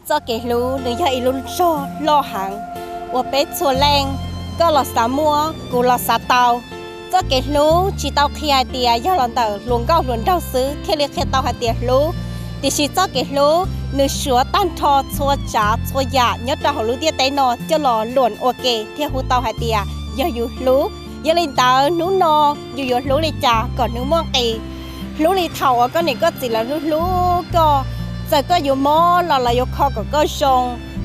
Txoj kev hlub nws yog ib lub zog loj heev uas peb txhua leej, koj los xav muaj, kuv los xav tau. Txoj kev hlub tsis tau qhia hais tias yog los ntawm hluas nkauj hluas nraug xwb thiaj li qhia tau hais tias hlub, tiam sis txoj kev hlub nws suav tag nrho txhua tsav txhua yam nyob rau hauv lub ntiaj teb no coj los luam ua ke thiaj hu tau hais tias yog yus hlub. Yog li ntawd hnub no yus yuav hlub li cas kom nws muaj nqis? Hlub li thaum uas koj niam koj txiv lawv hlub hlub koj, txawm koj yuav mob los lawv yuav kho kom koj zoo,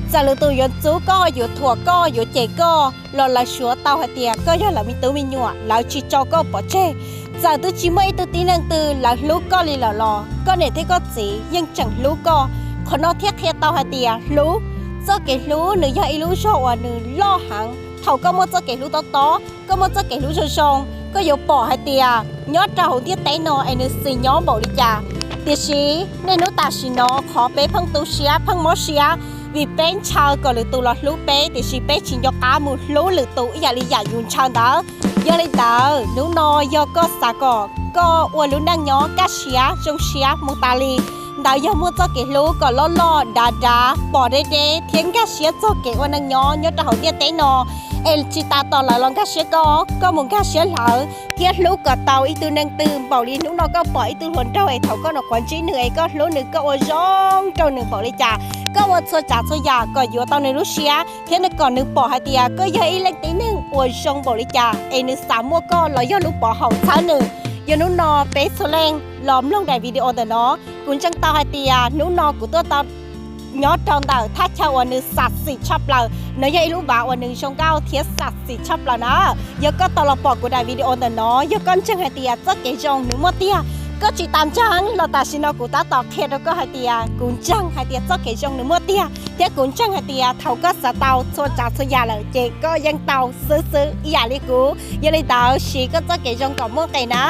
txawm lwm tus yuav ntxub koj, yuav thuam koj, yuav cem koj los lawv suav tau hais tias koj yog lawv me tub me nyuam, lawv tsis tso koj pov tseg. Txawm twb tsis muaj ib tug tib neeg twg lawv hlub koj li lawm los koj niam thiab koj txiv yeej tseem hlub koj. Qhov no thiaj qhia tau hais tias hlub, txoj kev hlub nws yog ib lub zog uas nws loj heev. Thaum koj muaj txoj kev hlub tob tob, koj muaj txoj kev hlub zoo zoo, koj yuav pom hais tias nyob rau hauv ntiaj teb no es nws xis nyob npaum li cas. Tiam sis niaj hnub tam sim no qhov peb pheej tu siab pheej mob siab vim peb ntshaw kom lwm tus los hlub peb, tiam sis peb tsis nco qab mus hlub lwm tus ib yam li yam yus ntshaw ntawd. Yog li ntawd hnub no yog koj xav kom koj ua lub neej nyob kaj siab zoo siab mus tas li, ntawd yog muaj txoj kev hlub kom loj loj dav dav pom deb deb thiab nkag siab txog kev ua neej nyob nyob rau hauv ntiaj teb no. Es tsis tas tom lawv los nkag siab koj, koj mus nkag siab lawv thiab hlub kom tau ib tug neeg twg npaum li hnub no koj pom ib tug hluas nraug es thaum koj nyuam qhuav ntsib nws es koj hlub nws, koj ua zoo rau nws npaum li cas, koj ua txhua tsav txhua yam kom yuav tau nws lub siab thiab nws, kom nws pom hais tias koj yog ib leej tib neeg uas zoo npaum li cas es nws xav muaj koj los yog lub pov haum txhawb nws. Yog hnub no peb txhua leej los mloog daim video ntawm no, kuv ntseeg tau hais tias hnub no kuv tuaj tau nyob rau ntawm thaj chaw uas nws xam xim tshaj plaws. No yog ib lub vav uas nws zoo nkauj thiab xam xim tshaj plaws na. Yog koj tau los pom kuv daim video ntawm no, yog koj ntseeg hais tias txoj kev zoo nws muaj tiag, koj tsis tas ntseeg los tam sim no kuv tab tom qhia rau koj hais tias kuv ntseeg hais tias txoj kev zoo nws muaj tiag, thiab kuv ntseeg hais tias thaum koj xav tau txhua tsav txhua yam lawm ces koj yeej tau xwb xwb ib yam li kuv. Yog li ntawd siv koj txoj kev zoo kom muaj nqis na.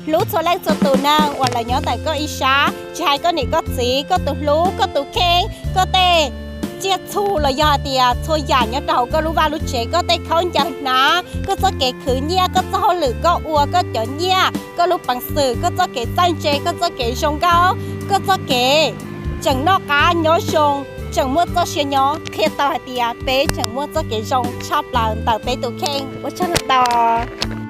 Hlub txhua leej txhua tus neeg uas lawv nyob ntawm koj ib sab, tsis hais koj niam koj txiv, koj tus hlub, koj tus kheej, koj tej tsiaj txhu los yog hais tias txhua yam nyob rau hauv koj lub vaj lub tsev, koj tej khaub ncaws hnav, koj txoj kev khwv nyiaj, koj txoj hauj lwm koj ua, koj cov nyiaj, koj lub peev xwm, koj txoj kev txawj ntse, koj txoj kev zoo nkauj, koj txoj kev tseem noj qab nyob zoo, tseem muaj txoj sia nyob, qhia tau hais tias peb tseem muaj txoj kev zoo tshaj plaws ntawm peb tus kheej. Ua tsaug ntau.